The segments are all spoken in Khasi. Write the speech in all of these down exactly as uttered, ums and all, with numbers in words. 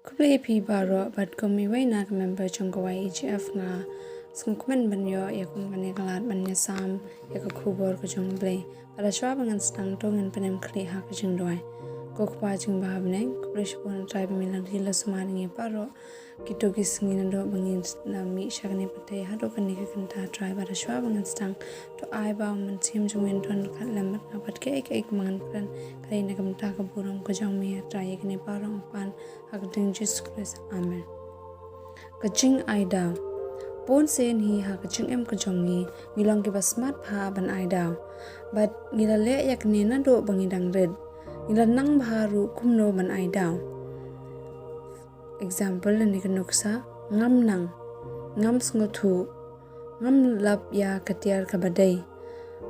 Khublei phi baroh, bad kum iwei na ka member jong ka Y E G F nga sngewkmen ban ïoh ïa kum kane ka lad ban ïasam ïa ka khubor ka jong U Blei. Bad shuwa ba ngan sdang to ngin pynim khlieh ha ka jingduwai. Ko Kpa jingbha ha bneng, khublei shibun Trai ba me la dei la sumar ïa ngi baroh kito ki sngi naduh ba ngin mih sha kane pyrthei haduh kane ka kynta Trai. Bad shuwa ba ngan sdang to ai ba u Mynsiem jong me un don ryngkat lem bad nga bad kaei kaei kaba ngan kren ka dei na ka bynta ka burom ka jong me Trai. Ïa kine baroh nga pan ha ka kyrteng Jisu Khrist. Amen. Ka jingai daw. Bun sien hi ha ka jingim ka jong ngi ngi long kiba smat bha ban ai daw. Bad ngi la leh ïa kine naduh ba ngi dang rit. Ngi la nang bha ruh kumno ban ai daw. Example lane ka nuksa, ngam nang, ngam sngewthuh, ngam lap ïa ka tiar kaba dei,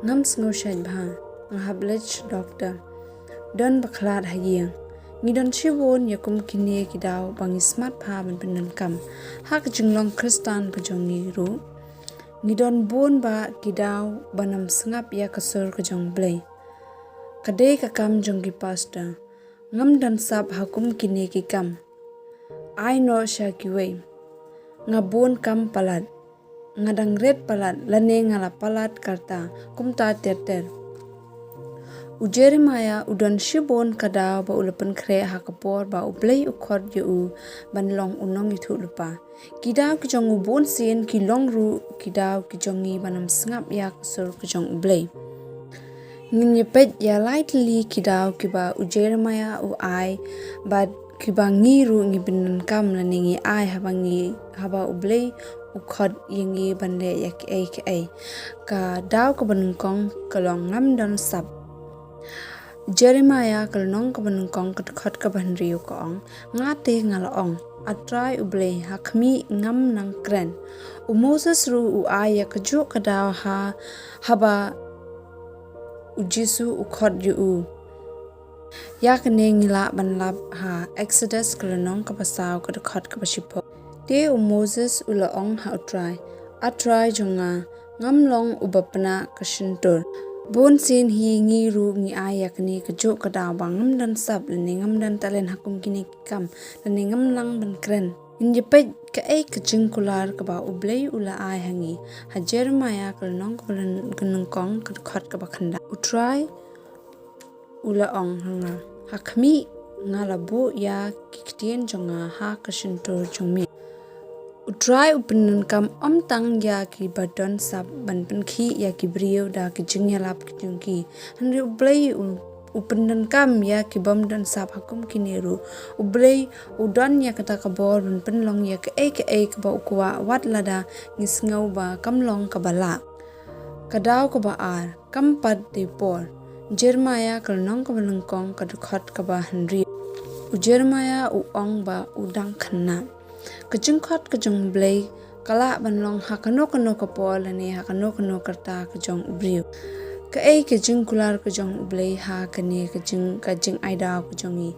ngam sngew shait bha, nga hap leit sha doktor, don ba khlad ha ïing. Ngi don shibun ïa kum kine ki daw ba ngi smat bha ban pyndonkam ha ka jinglong Khristan ka jong ngi ruh. Ngi don bun bah ki daw ban ym sngap ïa ka sur ka jong U Blei. Ka dei ka kam jong ki pastor. Ngam don sap ha kum kine ki kam. Ai noh sha kiwei. Nga bun kam palat. Nga dang rit palat lane nga la palat karta, kumta ter ter. U Jeremiah u don shibun ka daw ba u la pynkhreh ha ka por ba U Blei u khot ïa u ban long u nongïathuhlypa. Ki daw ki jong u bun sien ki long ruh ki daw ki jong ngi ban ym sngap ïa ka sur ka jong U Blei. Ngin ïa peit ïa lai tylli ki daw kiba u Jeremiah u ai bad kiba ngi ruh ngi pyndonkam lane ngi ai haba ngi, haba U Blei u khot ïa ngi ban leh ïa kiei kiei. Ka daw kaba nyngkong ka long ngam don sap. Jeremiah ka lynnong kaba nyngkong ka dkhot kaba hynriew ka ong, nga te nga la ong, A Trai U Blei, ha khmih, ngam nang kren. U Moses ruh u ai ïa kajuh ka daw ha, haba U Jisu u khot ïa u. Ïa kane ngi lah ban lap ha Exodus ka lynnong kaba saw ka dkhot kaba shiphew. Te u Moses u la ong ha U Trai, A Trai jong nga, ngam long uba pynah ka shyntur. Bun sien hi ngi ruh ngi ai ïa kane kajuh ka daw ba ngam don sap lane ngam don talent ha kum kine ki kam lane ngam nang ban kren. Ngin ïa peit kaei ka jingkular kaba U Blei u la ai ha ngi ha Jeremiah ka lynnong kaba nyngkong ka dkhot kaba khyndai. U Trai u la ong ha nga, ha khmih, nga la buh ïa ki ktien jong nga ha ka shyntur jong me. U Trai u pyndonkam ym tang ïa kiba don sap ban pynkhih ïa ki briew da ki jingïalap ki jong ki. Hynrei U Blei u, u pyndonkam ïa ki bym don sap ha kum kine ruh. U Blei u don ïa kata ka bor ban pynlong ïa kaei kaei kaba u kwah wat lada ngi sngew ba kam long kaba lah. Ka daw kaba ar, kam pat dei por. Jeremiah ka lynnong kaba nyngkong ka dkhot kaba hynriew. U Jeremiah u ong ba u dang khynnah. Ka jingkhot ka jong U Blei ka lah ban long ha kano kano ka por lane ha kano kano ka rta ka jong u briew. Kaei ka jingkular ka jong U Blei ha kane ka jing, ka jingai daw ka jong ngi?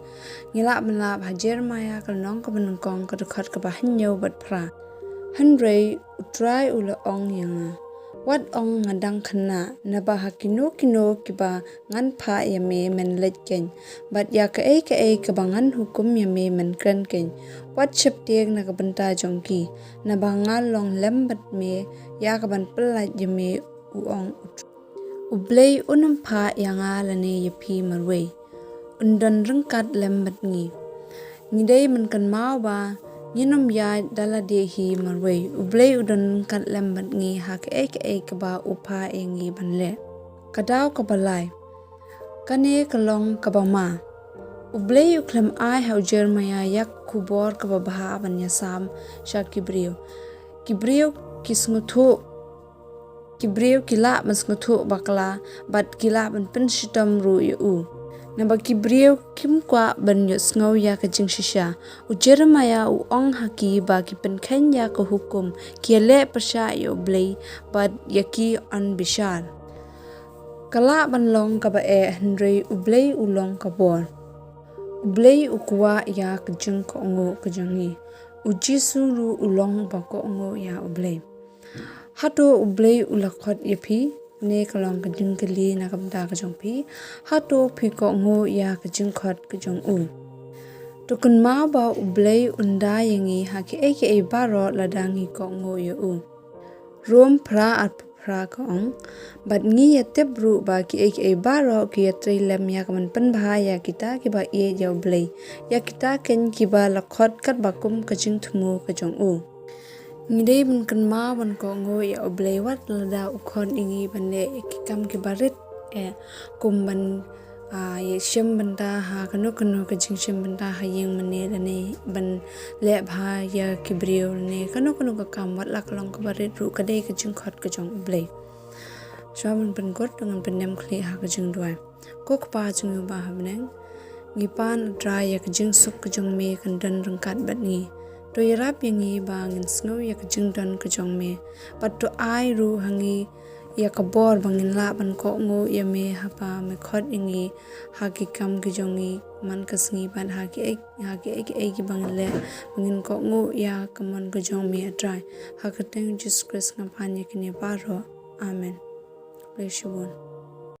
Ngi lah ban lap ha Jeremiah ka lynnong kaba nyngkong ka dkhot kaba hynñiew bad phra. Hynrei U Trai u la ong ïa nga, wat ong nga dang khynnah, naba ha kino kino kiba ngan phah ïa me men leit keiñ, bad ïa kaei kaei kaba ngan hukum ïa me men kren keiñ. Wat sheptieng na ka bynta jong ki, naba nga long lem bad me ïa kaban pyllait ïa me, u ong U Trai. U Blei un ym phah ïa nga lane ïa phi marwei. Un don ryngkat lem bad ngi. Ngi dei ban kynmaw ba ngin ym ïaid da lade hi marwei. U Blei u don ryngkat lem bad ngi ha kaei kaei kaba u phah ïa ngi ban leh. Ka daw kaba lai. Kane ka long kaba ma. U Blei u khlem ai ha u Jeremiah ïa ka khubor kaba bha ban ïasam sha ki briew. Ki briew ki sngewthuh, ki briew ki lah ban sngewthuh bakla bad ki lah ban pynshitom ruh ïa u. Naba ki briew kim kwah ban ïohsngew ïa ka jingshisha. U Jeremiah u ong ha ki ba ki pynkheiñ ïa ka hukum, ki ïaleh pyrshah ïa U Blei bad ïa ki yn bishar. Ka lah ban long kaba eh, hynrei U Blei u long ka bor. U Blei u kwah ïa ka jingkohnguh ka jong ngi. U Jisu ruh u long ba kohnguh ïa U Blei. Hato U Blei u la khot ïa phi? Ne ka long ka jingkylli na ka bynta ka jong phi. Hato phi kohnguh ïa ka jingkhot ka jong u? To kynmaw ba U Blei un da ïa ngi ha kiei kiei baroh lada ngi kohnguh ïa u. Rom phra arphew phra ka ong, bad ngi ïatip ruh ba kiei kiei baroh ki ïatrei lem ïa ka ban pynbha ïa kita kiba ïeit ïa U Blei, ïa kita keiñ kiba la khot katba kum ka jingthmu ka jong u. Ngi dei ban kynmaw ban kohnguh ïa U Blei wat lada u khot ïa ngi ban leh ïa ki kam kiba rit, eh, kum ban, ah, ïa shim bynta ha kano kano ka jingshim bynta ha ïing mane lane ban leh bha ïa ki briew lane kano kano ka kam, wat la ka long kaba rit ruh, ka dei ka jingkhot ka jong U Blei. Shuwa ban pynkut, to ngin pyndem khlieh ha ka jingduwai. Ko Kpa jong ngi uba ha bneng, ngi pan, A Trai, ïa ka jingsuk ka jong me kan don ryngkat bad ngi. To ïarap ïa ngi ba ngin sngew ïa ka jingdon ka jong me, bad to ai ruh ha ngi ïa ka bor ba ngin lah ban kohnguh ïa me haba me khot ïa ngi ha ki kam ki jong ngi man ka sngi, bad ha kiei, ha kiei kiei kiba ngin leh, ba ngin kohnguh ïa ka mon ka jong me, A Trai. Ha ka kyrteng U Jisu Khrist nga pan ïa kine baroh. Amen. Khublei shibun.